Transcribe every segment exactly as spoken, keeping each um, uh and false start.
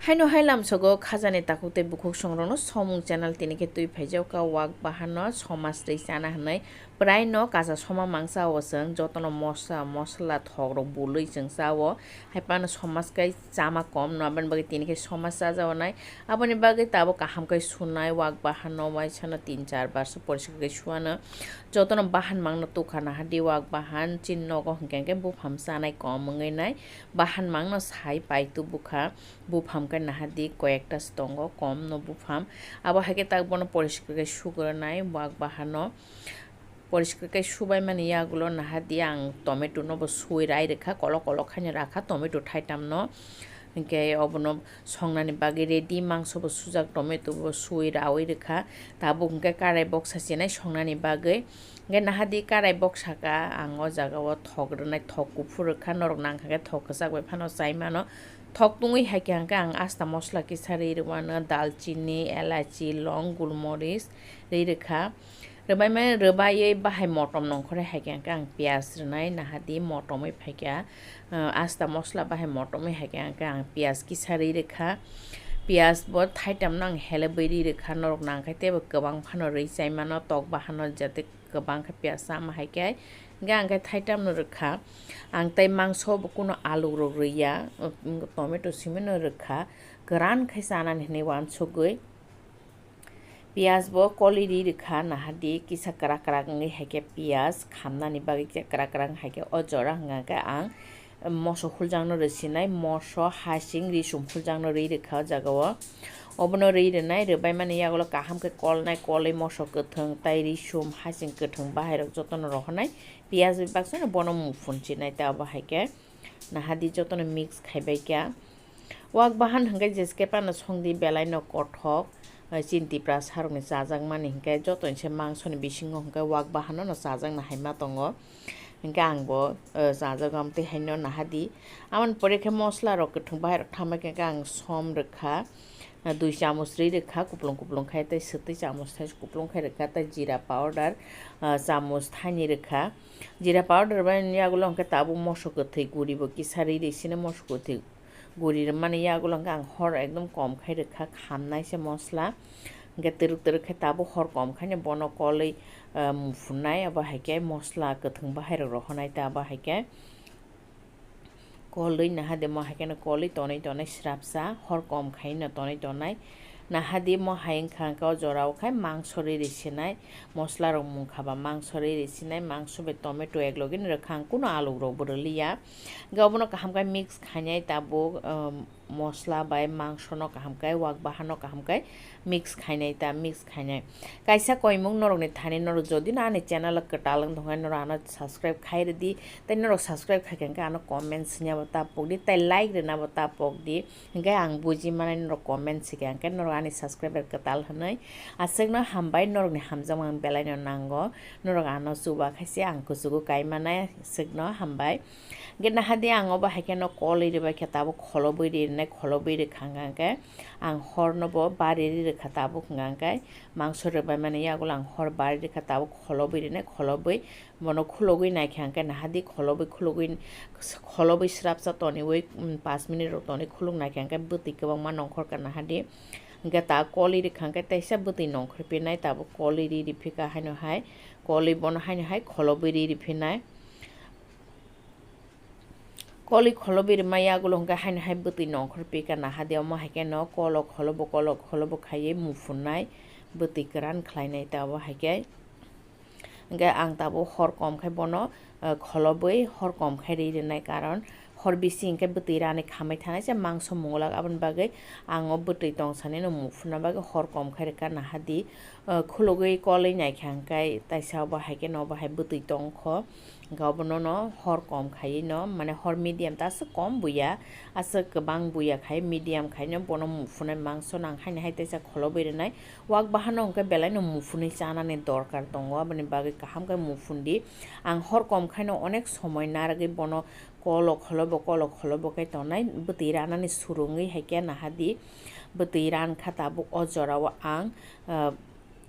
Haino hai lamsogo khajani takhuk tei bukhuk songrokno somung channel tini khe twi phaijak kha wak bahanno somas twi chana hwnwi. Prai no kacha soma mangsa o chwng jotono mosa mosla thok rok bului chwng cha o. Hai phano somas kai chama kom no aboni bagwi tini khe somas chaja o nai. Aboni bagwi tabuk kaham kai sunai wak bahanno waisa no tin char bar se poriskar kai suano. Jotono bahan mangno tukha nahardi wak bahan chini nogo hwnkhe hwnkhe bupham chanai kom wngwi nai. Bahan mangno sai paitu bukha. Bupham khe nahardi koyekta se tongo, kom no bupham. Abo hai khe tak bono poriskar khe sugranai wak bahanno. Poriskar khe subaimani yagulo nahardi ang tomato no bo sui rai rwkha, kolok kolok khaino rakha tomato thaitam no. Hinkhe obono songnani bagwi ready, mangso bo sujak, tomato bo sui raui rwkha. Tabuk hinkhe karai boksa chinai songnani bagwi. Hinkhe nahardi karai boksa ka ang o jaga o thok rwnai, thok kuphur rwkha, norok nangkha khe thok kwchak bai phano chai mano. Thok tungwi hai khe hwnkhe ang asta mosla kisa rwi rwmano, dalchini, elachi, long, gulmoris rwi rwkha. Rwbaimani rwbaiwi bahai motom nongkhorwi hai khe hwnkhe ang piyaj rwnai, nahardi motomwi phaikha, ah, asta mosla bahai motomwi hai khe hwnkhe ang piyaj kisa rwi rwkha. Piyaj bo thaitamno ang helebwi rwi rwkha, norok nangkhe teibo kwbang phano rwi chai mano, tok bahanno jate kwbang khe piyaj chama hai khe. Hingkhe ang khe thaitamno rwkha. Ang tei mangso bo kuno alu rok rwya, tomato simi no rwkha. Kwran khe chanani hinwi uansugwi. Piyaj bo koli ri rwkha, nahardi kisa kwrak kwrak wngwi hai khe piyaj khamnani bagwi khe kwrak kwrak hai khe o jora hwnka khe ang moso huljakno rwsinai, moso, hasing, risum huljakno rwi rwkha o jaga o. Obono rwi rwnai, rwbaimani yagulo kaham khe kolnai, kolwi moso kwthwng tei risum, hasing kwthwng bahairok jotono rohornai. Piyaj bai baksa no bono muphunsinai, tei abo hai khe nahardi jotono mix khaibai kha. Wak bahan hwnkhe jeske phano songdi belai no kothok, eh, chini Tiprasa rokni chajakmani hwnkhe jotoni se mangsoni bisingo hwnkhe wak bahan no chajakna hai ma tongo. Hwnkhe ang bo, eh, chajago amtwi haino nahardi. Aboni pore khe mosla rok kwthwng bahai rok thambai khe ang som rwkha, eh, dui chamoch rwi rwkha, kuplung kuplung khai tei swtwi chamoch thai kuplung khai rwkha tei jeera powder, eh, chamoch thaini rwkha. Jeera powder bai yagulo hwnkhe tabuk moso kwthwi guri bo kisa rwi rwi sino moso kwthwi guri rwmani yagulo hwnkhe ang hor ekdom kom khai rwkha, khamnai se mosla. Hwnkhe twrwk twrwk khe tabuk hor kom khaino bono kolwi, ah, muphunai, abo hai khe mosla kwthwng bahairok rohornai ta abo hai khe kolwi nahardi mo hai kheno kolwi tonwi tonwi srapsa hor kom khaino tonwi tonai. Nahardi mo hai wngkha hwnkhe o jora o khai mangso riri sinai, mosla rok mungkha ba mangso riri sinai, mangso bai tomato ek logi ni rwkha ang, kuno alu rok bo rwliya. Hwnkhe obono kaham khe mix khainai tabuk, um, mosla bai mangso no kaham khe, wak bahan no kaham khe mix khainai ta, mix khainai. Kaisa koimung norok ni thani norok jodi no ani channel o kwtal wng tongkha norok ano subscribe khai rwdi, tei norok subscribe khai khe hwnkhe ano comment swinya bo ta pokdi, tei like rwna bo ta pokdi. Hwnkhe ang buji manai norok comment sikha hwnkhe norok ani subscriber kwtal hwnwi. Aswkno hambai, norokni hamjakmani belaino nango. Norok ano chuba khaise ang kuchugo kai manai, aswkno hambai. Hwnkhe nahardi ang obo hai kheno kolwi rwbaikha, tabuk kholobwi rinai, kholobwi rwkha hwnkhe ang horno bo bari ri rwkha tabuk hwnkhe mangso rwbaimani yagulo ang hor bari rwkha tabuk kholobwi rinai, kholobwi. Bono khulugwi naikha hwnkhe nahardi kholobwi khulugwi, kholobwi srapsa toniwi, mm, pash minute rok toniwi khuluk naikha hwnkhe bwtwi kwbangma nongkhorkha nahardi. Hwnkhe ta kolwi rwkha hwnkhe teisa bwtwi nongkhor phinai, tabuk kolwi ri ri phika haino hai, kolwi bono haino hai kholobwi ri ri phinai. Kolwi kholobwi rwma yagulo hwnkhe haino hai bwtwi nongkhor phika nahardi, omo hai kheno kolo kholobo, kolo kholobo khaiwi muphunai, bwtwi kwran khlainai ta obo hai khe. Hwnkhe ang tabuk hor kom khai bono, eh, kholobwi hor kom khai ri rwnai, karon hor bisi hwnkhe bwtwi rani khamai thanai se mangso mungulak, aboni bagwi ang o bwtwi tong sani no muphunna bagwi hor kom khai rwkha nahardi, eh, khulugwi kolwi naikha hwnkhe taisa obo hai kheno obo hai bwtwi tongkho, hwnkhe obono no hor kom khaiwi no, mane hor medium ta aswk kom buya, aswk kwbang buya khai medium khaino bono muphunai mangso nang haino hai teisa kholobwi rwnai. Wak bahanno hwnkhe belaino muphunwi chanani dorkar tongo, aboni bagwi kaham khe muphundi. Ang hor kom khaino onek somoi narwgwi bono kolo kholobo, kolo kholobo khe tongnai, bwtwi ranani surungwi hai khe nahardi. Bwtwi rankha tabuk o jorao ang, ah,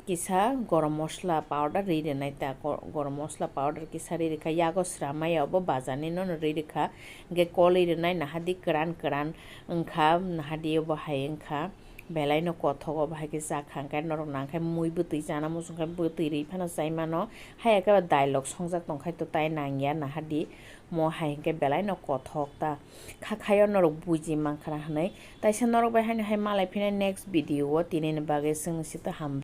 kisa gorom mosla powder ri rwnai ta, go-, gorom mosla powder kisa ri rwkha, yago swramai obo bazar ni nono ri rwkha, hwnkhe kol ri rwnai nahadi kwran kwran wngkha, nahadi obo hai wngkha, belai no kothok obo hai khe chakha, hwnkhe norok nang khe mui bwtwi chana muchung khe bwtwi ri phano chai mano, haiya khe dialogue songjak tong khai to tai nangya nahadi, mo hai hwnkhe belai no kothok ta, kha khayo norok buji mankha na hwnwi, taisa norok bai haino hai malai phina next video o, tini ni bagwi chwng si to ham.